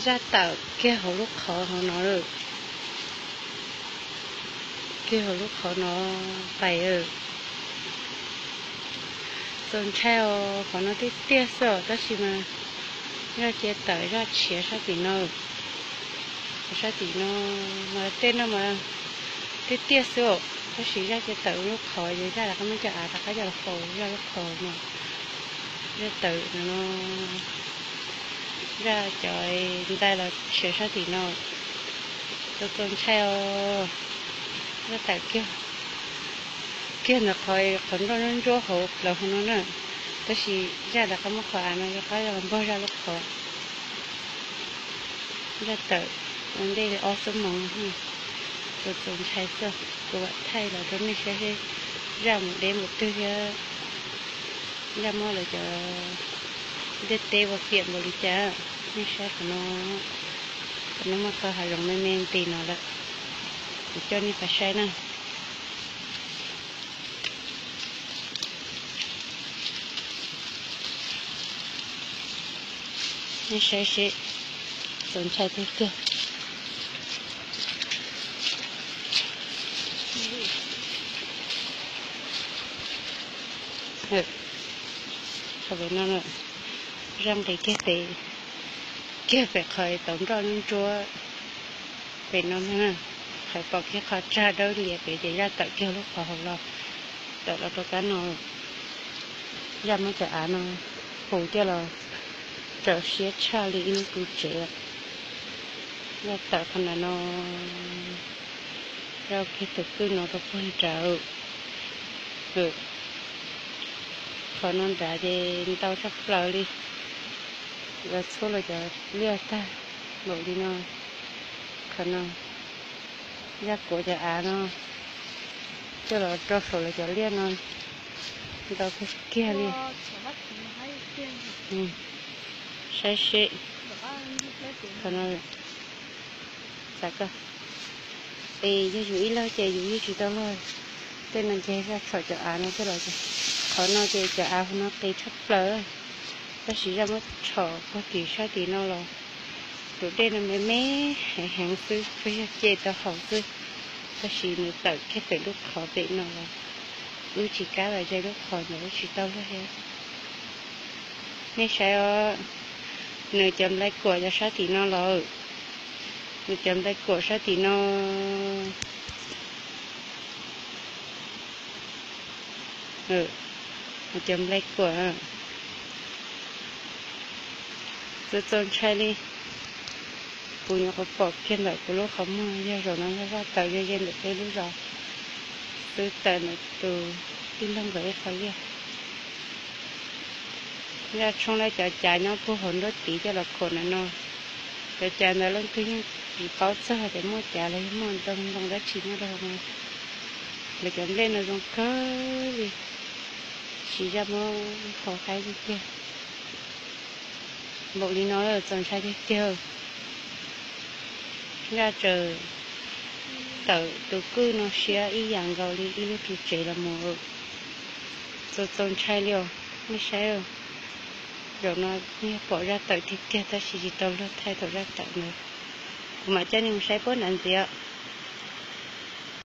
Zaj tawm kiag hauv lub qhov hauv no lawm. Kiag hauv lub qhov no pais lawm. Txaus ntshai os, qhov no tiaj tiaj xwb os, tab sis mas zaj cia tawm zaj tshiav sab tim no. Sab tim no mas tej no mas tiaj tiaj xwb os, tab sis zaj cia tawm lub qhov, yog zaj rov qab muab cov av rov qab coj los faus zaj lub qhov no. Zaj tawm no, zaj cov ntais los tshiav sab tim no. Txaus txaus ntshai os. Zaj tawm kiag, kiag ntawm qhov, qhov nroj ntsuab ntsuab hauv plaws hauv no na. Tab sis zaj rov qab muab qhov av no rov qab los npog zaj lub qhov. Zaj tawm ua ntej li ob xuab moos. Txaus txaus ntshai xwb, kuv vam thaij los rau nej saib seb zaj mus deb mus twg thiab zaj muab lawv cov ntiaj teb ua piam npaum li cas. Nej saib qhov no, qhov no muaj txoj hav zoov me me nti no lawm. Kuv coj nej pais saib na. Nej saib seb, txaus ntshai tiag tiag. Qhov pem no, zaj nqis kiag pem, kiag pem qhov tau nroj ntsuab pem no na. Qhov pom kiag qhov tsag dawb lias pem ces zaj tawm kiag lub qhov hauv los, tawm los rau kab no. Zaj muab cov av no hu coj los tsaws siab tshaj li ib lub ru tsev. Zaj tawm qhov ntawm no, zaj kiag tus kwj no rau puag nrad. Qhov no nrad ces ntau tshaj plaws li, los txhub los cov liaj tag npaum li no. Qhov no, zaj kuav cov av no coj los rau saum lawv cov liaj no ntau kawg kiag li. Saib seb, qhov no, txav koj. Es yog yus ib leeg ces yus yeej tsis tau luag. Tej no ces zaj tshom cov av no coj los. Qhov no ces cov av hauv no qis tshaj plaws, tab sis zaj muab tshom puag tim sab tim no los. Tus dej no me me heev heev xwb, pheej yog ce tau haum xwb, tab sis nws tawm kiag pem lub qhov pem no los. Wb tsis kam los ze lub qhov ntawd, wb tsis tau luag thiab. Nej saib os, nws cov nplai kuam cov sab tim no los, nws cov nplai kuam sab tim no, nws cov nplai kuam, txaus txaus ntshai li. Kuv nyuam qhuav pom kiag ntawm kuv lub qhov muag, yog zaum no yog zaj tawm ze ze ntawm peb lub zos xwb, tawm ntawm tus tij laug nkawd ib qho liaj. Zaj tshoob lawv cov cav nyob puag hauv nruab tiv coj los khuam ntawm no. Cov cav ntawd leej twg yeej tsis paub txog tias muaj cav los yog muaj ntoo ntoo dab tsi nyob rau hauv no. Lawv cov nplej no zoo kawg li, tab sis zaj muab faus haib tiag tiag. Npaum li no txaus ntshai tiag tiag. Zaj tsaws tawm tus kwj no siab ib yam nkaus li ib lub ru tsev los mus. Txaus txaus ntshai li os, nej saib. Zaum no yog pom zaj tawm tiag tiag tab sis tsis tau luag thaij thaum zaj tawm ntawd. Kuv mam coj nej mus saib puab nrad ntxiv.